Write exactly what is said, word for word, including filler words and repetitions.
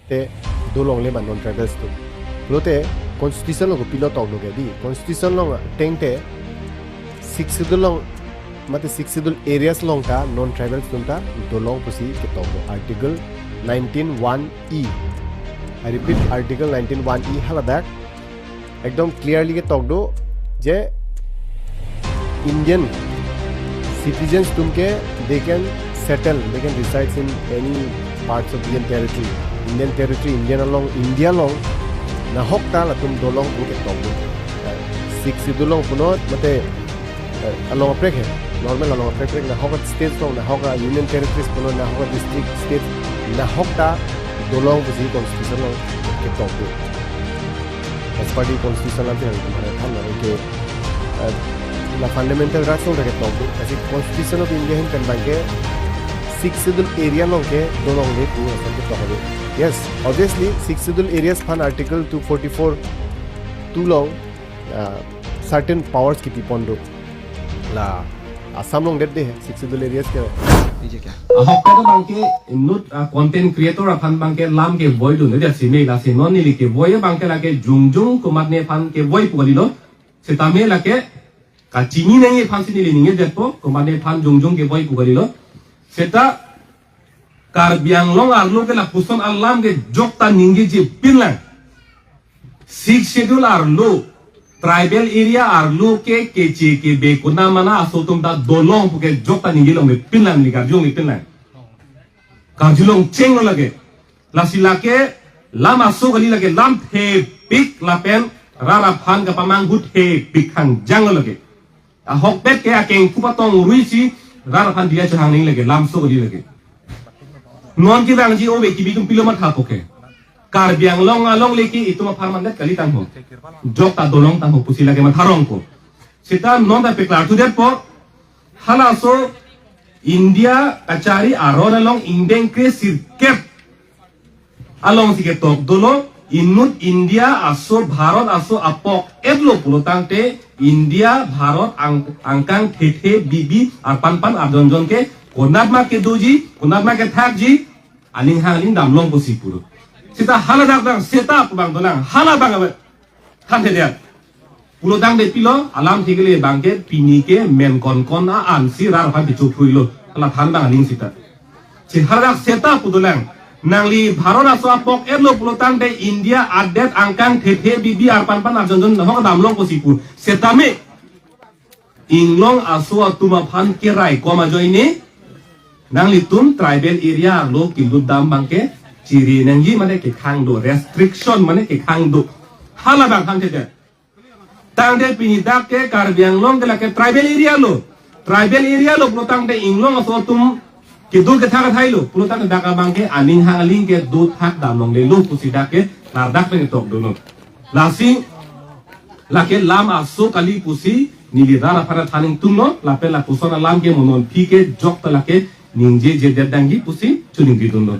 te dolongle ma non-tribals atum. Pulote constitution along kopilo toklo ke dei. Constitution along ateng te Sixth Schedule along mate Sixth Schedule areas along ta non-tribals atum ta dolong pusi ketok do. Article nineteen one E. I repeat, Article nineteen one E haladak ekdom clearly ketok do je Indian citizens atum ke they can settle, they can reside in any parts of Indian territory. Indian territory, Indian along, India along nahok ta latum dolong pu ketok do. Sixth Schedule along punon mate eh, along kaprek he, normal along kaprek kaprek, nahok states along, nahok union territories punon, nahok district, state, nahok ta dolong pusi constitution along ketok do. As per the constitution alam sih kemana kan, oke. Eh, la fundamental rights along ketok do. Lasi Constitution of India ahin pen abangke Sixth Schedule area along ke dolongle pu asam ketok do. Yes, obviously Sixth Schedule areas aphan Article two forty-four two along uh, certain powers kipipon do. La Assam along det de Sixth Schedule areas ke. Ahok ta abangke inut, ah, content creator aphan abangke lam kevoi dun, dia simi lasi non neli kevoi abangke lake jongjong komatne aphan kevoi pu kalilo. Setame lake kachini nangji aphan si neli ningje detpo, komatne aphan jongjong kevoi pu kalilo. Seta Karbi Anglong arlo ke lapuson alam ke jokta ningjeji pinlang. Sixth Schedule arlo, tribal area arlo ke keche kebe konat mana aso atum ta dolong pu ke jokta ningjelo me pinlang, neli karjulong me pinlang. Karjulong chenglo lake. Lasi lake lam aso kali, lake lam thepik lapen rat aphan kapamanghu thepik hangjanglo lake. Ahokpet ke akeng kupatong ruisi rat aphan diya chehang ning lake, lam aso kali lake. Non kevangji ove kebi atum pilo mathapo ke. Karbi Anglong alongle ke itum apharman det kali tangho. Jokta dolong tangho pusi lake matharongpo. Seta non ta peklar tu detpo. Halaso India kachari aron along ingdeng kre sirkep along si ketok dolo, inut India aso Bharat aso apok etlo pulo tangte India Bharat ang, angkang thethe bibi arpanpan arjonjon ke konat ma kedoji, konat ma kethakji, aning hang aning damlong pusi pulo. Seta haladak abang seta pu abang dolang, hala abang abe. Than thedet. Pulo tangte pilo, alam thekele abangke pini ke men konkon a-an si rat aphan pichuk thuilo. Hala than abang aning seta. Si haladak seta pu dolang. Nangli Bharat aso apok etlo pulo tangte India adet angkang thethe bibi arpanpan arjonjon nahok damlong pusi pu. Setame Inglong aso atum aphan keraikom ajoine nanglitum tribal area arlo kelut dam abangke chiri nangji mane kekhang do, restriction mane kekhang do. Hala abang than thedet. Tangte pini dak ke Karbi Anglong ke lake tribal area lo. Tribal area lo pulo tangte Inglong aso atum kedo kethak athai lo. Pulo tangte dak abangke aning hang aling kedo thak damlonglelo pusi dak ke ladak pen ketok dolo. Lasi lake lam aso kali pusi neli rat aphan than ingtunglo, lapen lapuson alam ke mo non aphi ke jokta lake ningjejedet nangji pusi choningri dunlo.